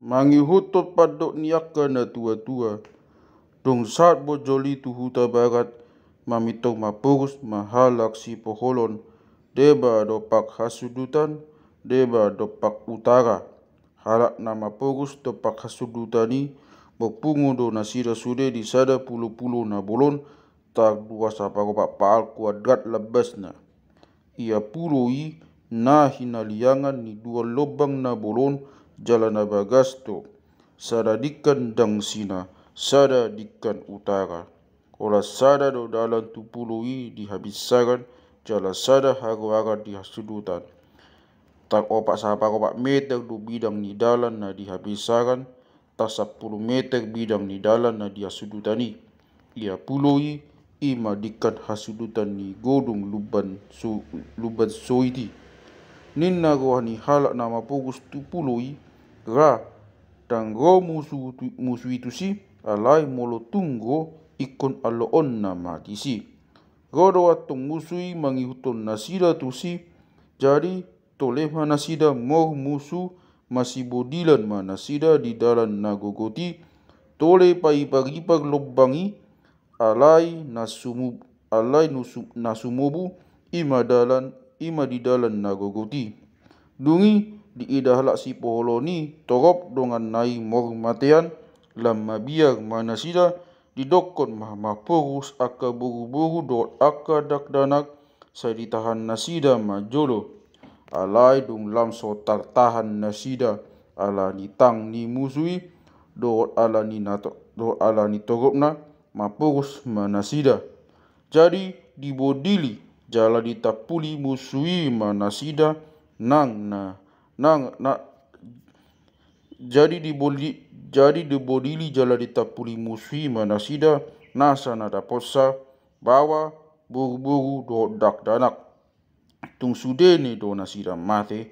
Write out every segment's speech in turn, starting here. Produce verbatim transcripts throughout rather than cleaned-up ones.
Mangihuthon pandok ni angka na tuatua. Dung sahat bonjol i tu huta barat, mamintong ma pogos ma halak sipoholon, deba dompak hasundutan, deba dompak utara. Halak na mapogos dompak hasundutan i, mangpungu do nasida sude di sada pulopulo na bolon, tardua saparopat pahal kuadrat lambasna. Ia pulo i na hinaliangan ni dua lombang na bolon jala na bagas do, sada dingkan dangsina, sada dingkan utara. Holan sada do dalan tu pulo i di habinsaran, jala sada haruaran di hasundutan. Tar opat saparopat meter do bidang ni dalan na di habinsaran, tar sampulu meter bidang ni dalan na di hasundutan i. Ia pulo i, i ma dingkan hasundutan ni godung Lumban So-, Lumban Soit i. Ninna roha ni halak na mapogos tu pulo i, ra, ndang ro musu tu-, musu i tusi, alai molo tung ro, ingkon aloonna ma disi. Ro do antong musu i mangihuthon nasida tusi, jadi tole ma nasida mor musu, masibodilan ma nasida di dalan na gogot i, tole paipar-ipar lombang i, alai na sumu-, alai nusu-, na sumobu, i ma dalan, i ma di dalan na gogot i. Dung i, diida halak sipoholon i, torop donganna i mor matean, lam mabiar ma nasida, didokkon ma mapogos angka boruboru dohot angka dakdanak, sai ditahan nasida ma jolo. Alai dung lam so tartahan nasida, ala ni tang ni musu i, dohot ala ni na to-, dohot ala ni toropna, mapogos ma nasida. Jadi dibodili, jala ditampuli musu i ma nasida, nang na, nang na, jadi diboli-, jadi dibodili jala ditampuli musu i ma nasida, nasa na daposa, baoa, boruboru dohot dakdanak. Tung sudene do nasida mate,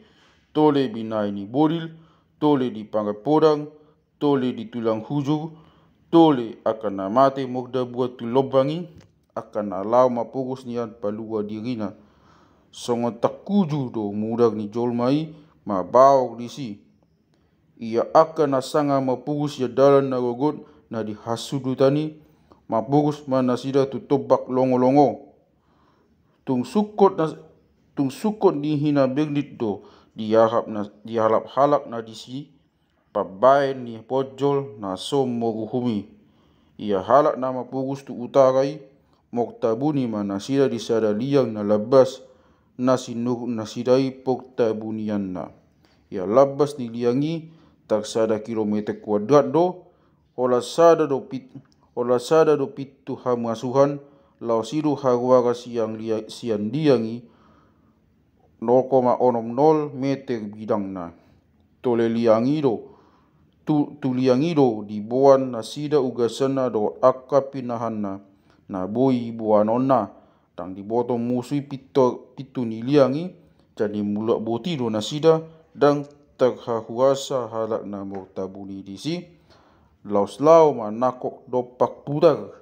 tole binahen ni bodil, tole di pangan podang, tole di tulang hujur, tole angka na mate mardabuan tu lombang i, angka na laho mapogos nian palua dirina. Songon tangkuju do mudar ni jolma i mabaor disi. Ia angka na sanga mapogos sian dalan na gogot na di hasundutan i, mapogos ma nasida tu tombak longolongo. Tung sungkot na, tung sungkot ni hinabenglin do dialap na, dialap halak na disi, pambaen ni ponjol na so maruhum i. Ia halak na mapogos tu utara i, mortabuni ma nasida di sada liang na lambas, na sinurut nasida i portabunianna. Ia lambas ni liang i, tar sada kilometer kuadrat do, holan sada do pit-, holan sada do pintu hamasuhan, laos i do haruaran sian lia-, sian liang i, nol koma onom nol meter bidangna. Tole liang i do, tu, tu liang i do diboan nasida ugasanna dohot angka pinahanna, na boi boanonna. Ndang diboto musu i pinto, pintu ni liang i, jadi mulak boti do nasida, ndang tarhahuasa halak na mortabuni disi. Laos laho ma nangkok dompak putar,